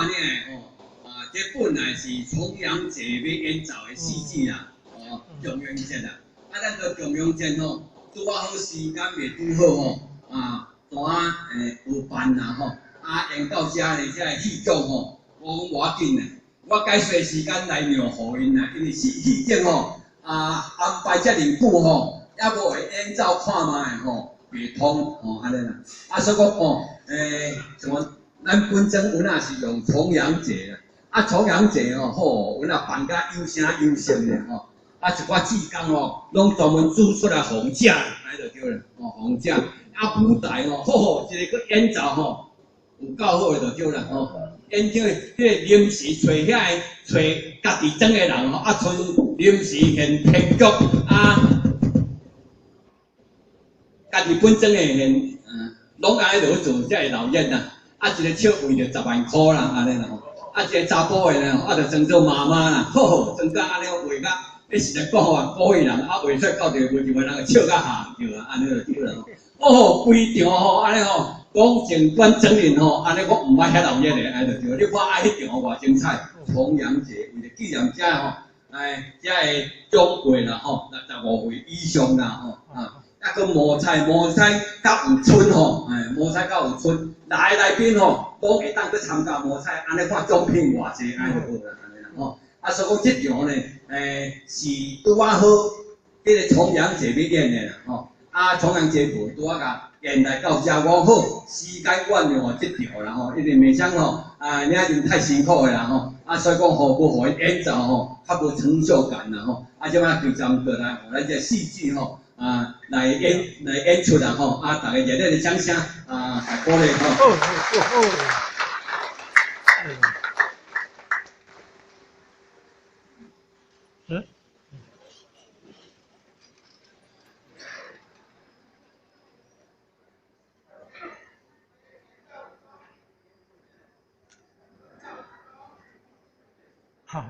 半领的吼，啊，這本來是重陽節欲演奏的戲劇啦，哦，重陽節啦，啊，咱個重陽節吼，拄仔好時間袂拄好吼，啊，怎啊有辦啦吼，啊，演到遮呢，這个戲劇吼，我講無要緊啦，我改說時間來讓予𪜶啦，因為戲戲劇吼，啊，安排遮爾久吼，猶無會演奏看覓吼，袂通吼，按呢啦，啊，所以講吼，像咱本身阮也是用重陽節啦，啊，重陽節吼，好，阮也辦甲有聲有色的吼，啊，一寡志工吼，攏專門煮出來予食，按呢就對啦，吼，予食，啊，舞台吼，好好，一個閣演奏吼，有夠好的就對啦，吼，演唱彼個臨時揣遐个揣家己裝的人吼，啊，賰臨時現編劇啊，家己本裝的現，攏按呢落去做才會鬧熱啦。啊，一个笑為著10萬箍啦，按呢啦吼。啊，一個查埔的呢，啊，就裝做媽媽啦，好好，裝甲按呢畫甲，彼實在講吼，古語人啊，畫出來到佇無一個人會笑甲喊對啊，按呢就對啦。哦，規場吼，按呢吼，講整關整人吼，按呢我毋捌遐鬧熱的，按呢就對。你看啊，彼場偌精彩，重陽節為著紀念遮吼，哎，遮个長輩啦吼，65歲以上啦吼，啊。啊，閣摸彩摸彩較有春吼，哎，摸彩較有春，來來賓吼，攏會當去參加摸彩，按呢看獎品偌濟，按呢就好啦，按呢啦吼。啊，所以講這場呢，是拄仔好，彼個重陽節欲演的啦，吼。啊，重陽節無拄仔共演來到遮，我好時間阮讓這場啦吼，因為袂使吼，啊，領人太辛苦的啦吼，啊，所以講吼，無予𪜶演奏吼，較無成就感啦吼。啊，這擺規站過來，予咱這戲劇吼。啊，來演出啦吼！啊，大家熱烈的掌聲啊，來鼓勵吼。好，好，好。嗯。好。